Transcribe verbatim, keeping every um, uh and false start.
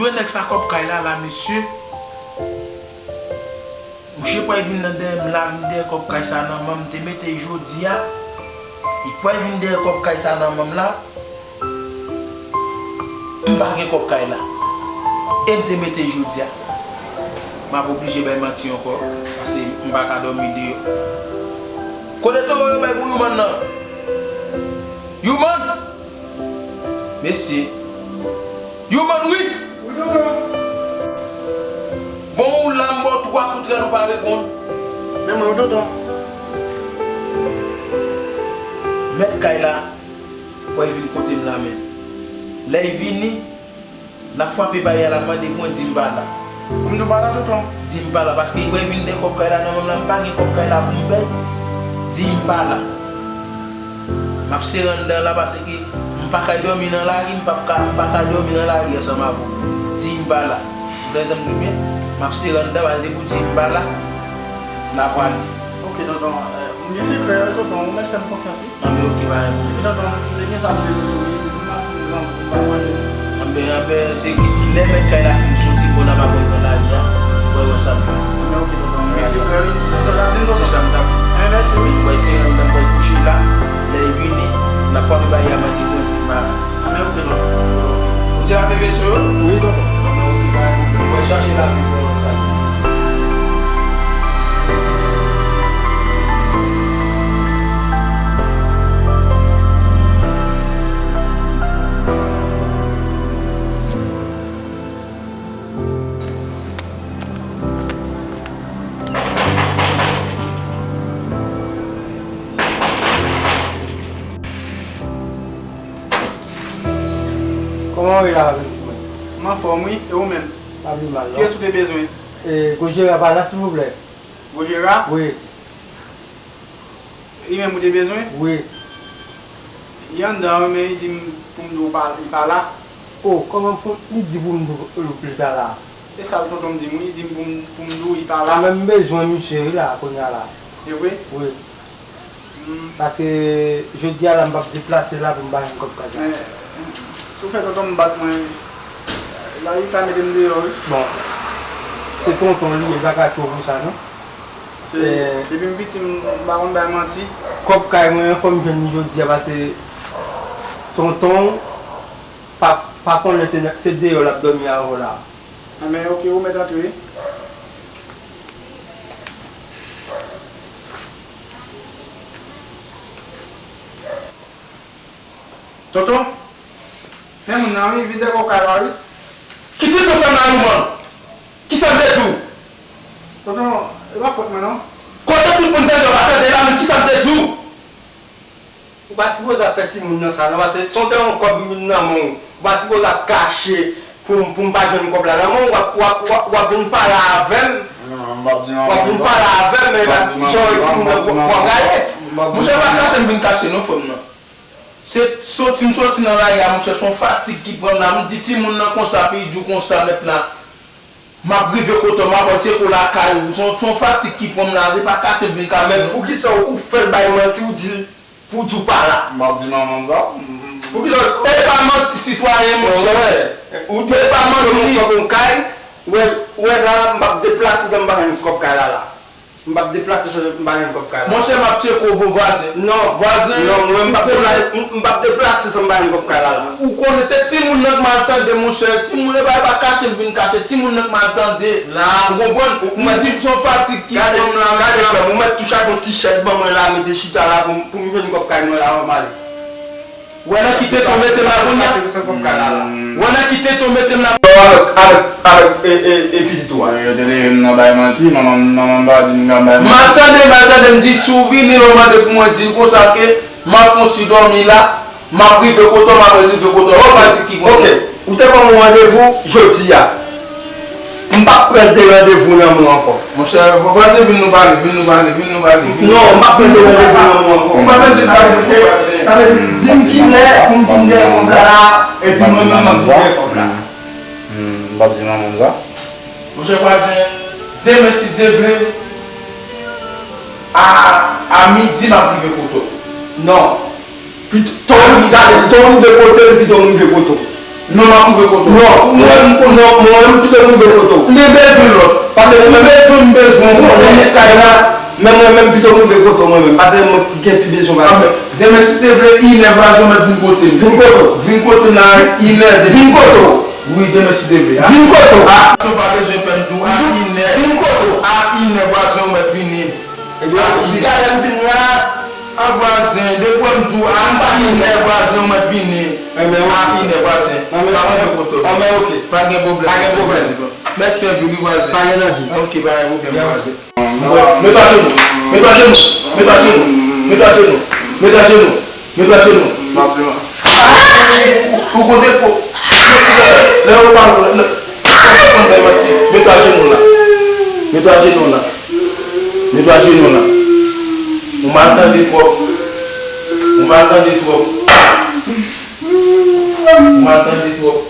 Nèg sa kòb kay la, la, mesye. Mouche pral vin nan dèyè m la, vin dèyè kòb kay sa nan men m, m te mete jodi a. Li pral vin dèyè kòb kay sa nan men m la. M pa gen kòb kay la. E m te mete jodi a. M ap oblije bay manti ankò, paske m pa ka dòmi deyò. Kote towo yo bay pou Youman nan? Youman! Mesye. Youman, wi! Wi, tonton. Bon, ou la, m ba w twa kout rèl, ou pa reponn. Men mwen, wi, tonton. Mèt kay la, pral vin kote m la menm. Lè l vini, l ap frape baryè a, l ap mande pou mwen, di m pa la. Pou m di w pa la, tonton? Di m pa la, paske li pral vin dèyè kòb kay la nan men m la, m pa gen kòb kay la pou m bay. Di m pa la. M ap sere anndan la, paske m pa ka dòmi nan lari, m p ap ka, m pa ka dòmi nan lari ansanm avè w. Di m pa la. Ou tande m byen? M ap sere anndan, paske depi w di m pa la, l ap prale. Ok, tonton. Eh, m di se klè, tonton, ou mèt fè m konfyans, wi. Anben, ok, pa gen pwoblèm. Tonton, m te gen sa m te di w, wi, m ap pran pou m pa manje. Anben, anben, se ki lè mèt kay la fin soti, bon, n ap aprann nan lari a, pou wè sa m jwenn. Anben, ok, tonton, mèsi, frè, wi. Se sa w t ap di m, tonton? Se sa m t ap di. Anben, mèsi, wi. Mwen se anndan, mwen kouche la, lè l vini, n ap frape baryè a, mwen di, mwen di, pa. Anben, ok, tonton. Ou te lave veso yo? Wi, tonton. Anben, ok, pa gen pwoblèm. Mwen chache lave pou mwen. Kòman w ye la, pitit mwen? M anfòm, wi. E ou menm? Pa pi mal, non. Kiyès ou te bezwen? E, Gojera pa la, silvouplè? Gojera? Wi. Li menm ou te bezwen? Wi. Li anndan, wi, men li di m pou m di w pa, li pa la. O, kòman pou, li di pou m di w li pa la? E sa l tonton m di m, wi, li di m pou m, pou m di w li pa la. Mwen, m bezwen misye, wi, la, kounye a la. E vre? Wi. Hmm. Paske jodi a la, m p ap deplase la pou m ba yon kòb kay la. Men, si w fè tonton m bat mwen, la, li ka mete m deyò, wi. Bon, se tonton li ye, li pa ka tchwe pou sa, non. Se, eh, depi m piti, m pa konn bay manti. Kòb kay mwen an, fò m jwenn li jodi a, paske tonton pa, pa konnen se, se deyò l ap dòmi avè w la. Anben, ok, ou mèt antre. Tonton, men moun nan, wi, vide kòb kay la, wi. Kite kòb sa nan men w, man. Kisa m te di w? Tonton, e pa fòt mwen, non. Kote tout moun tande, w pa tande la, men kisa m te di w? Ou pa sipoze ap fè timoun nan sa, non, paske se yon kòb m vin nan men w. Ou pa sipoze ap kache pou m, pou m pa jwenn kòb la nan men w. W ap, w ap, w ap, w ap vin pale avè m. Non, m p ap di manman m sa. W ap vin pale avè m, men m p ap di manman m sa, m p ap di manman m sa. Monchè, pa kache m vin kache, non, frè m nan. Se soti m soti nan lari a, monchè, se yon fatig ki pran m la. M di timoun nan konsa, pi di w konsa, mèt la. M ap rive kote w, m ap wè Tcheko lakay ou. Se yon, se yon fatig ki pran m la, se pa kache m vin kache, non. Men poukisa ou fè l bay manti, ou di l pou w di w pa la? M ap di manman m sa. Poukisa ou... E pa manti, sitwayen, monchè. Ou di... E pa manti. Ou di w kòb yon kay, ou wè, ou wè la, m p ap deplase san m pa jwenn kòb kay la, la. M p ap deplase san m pa jwenn kòb kay la. Monchè, m ap tcheke w, bon, vwazen. Non. Vwazen. Non, mwen, m p ap deplase, m, m p ap deplase san m pa jwenn kòb kay la, la. Ou konnen se timoun nan k mal tande, monchè. Timoun, e pa, e pa kache m vin kache. Timoun nan k mal tande. La. Ou konprann? Ou, ou mwen di m se yon fatig ki pran m la, gade, monchè. Gade, frè m, ou mèt touche ak yon ti chèz ban mwen la, mete chita la pou m, pou m jwenn kòb kay mwen la, anvan m ale. Wè nan ki tenten w mete m la kounye a? Wè nan ki tenten w mete m la? Avèk, avèk, avèk, e, e, e pitit ou a. Yo te leve m nan bay manti, manman m, manman m pa di m ka bay manti. Mal tande, mal tande, m di si w vini la, w mande pou mwen, di l konsa ke m ap fè yon ti dòmi la, m ap rive kote w, m ap rive kote w. Ou fatig ki pran. Ok, ou te ban m yon randevou jodi a. M p ap pran de randevou nan men w ankò. Monchè, vwazen, vin nou pale, vin nou pale, vin nou pale, vin nou pale. Non, m p ap pran de randevou nan men w ankò. Ou pa bezwen di sa, sa vle di, di m kilè pou m vin dèyè konsa la, epi mwen menm m ap vin dèyè kòb la. Hmm, m p ap di manman m sa. Monchè vwazen, demen si Dye vle, a, a midi m ap rive kote w. Non. Pito, tan w rive kote l, pito m rive kote w. Non, m ap rive kote w. Non, mwen menm, non, mwen menm pito m rive kote w. Li bezwen lòt. Paske mwen menm bezwen, m bezwen w. Mwen menm kay la, men mwen menm pito m rive kote w mwen menm. Paske mwen gen pi bezwen pase. Demen si te vle, inè vwazen w mèt vin kote m. Vin kote w. Vin kote m la, inè demen. Vin kote w. Wi, demen si te vle. Vin kote w. A, ou pa bezwen pè m tou, a inè. Vin kote w. A inè vwazen w mèt vini. Ebyen, li ka lè m vin la. A vwazen, depi w wè m di w, a inè vwazen w mèt vini. A inè vwazen. Pa mande kote w. Pa gen pwoblèm. Pa gen pwoblèm. Mèsi anpil, wi vwazen. Pa gen danje. Ok, pa gen pwoblèm, vwazen. Mèt ajenou, mèt ajenou, mèt ajenou, mèt ajenou, mèt ajenou, mèt ajenou. Ou, ou, ou, ou gon defo. Lè yo pale, lè, lè, mèt ajenou la. Mèt ajenou la. Mèt ajenou la. Ou mal tande twòp. Ou mal tande twòp. Ou mal tande twòp.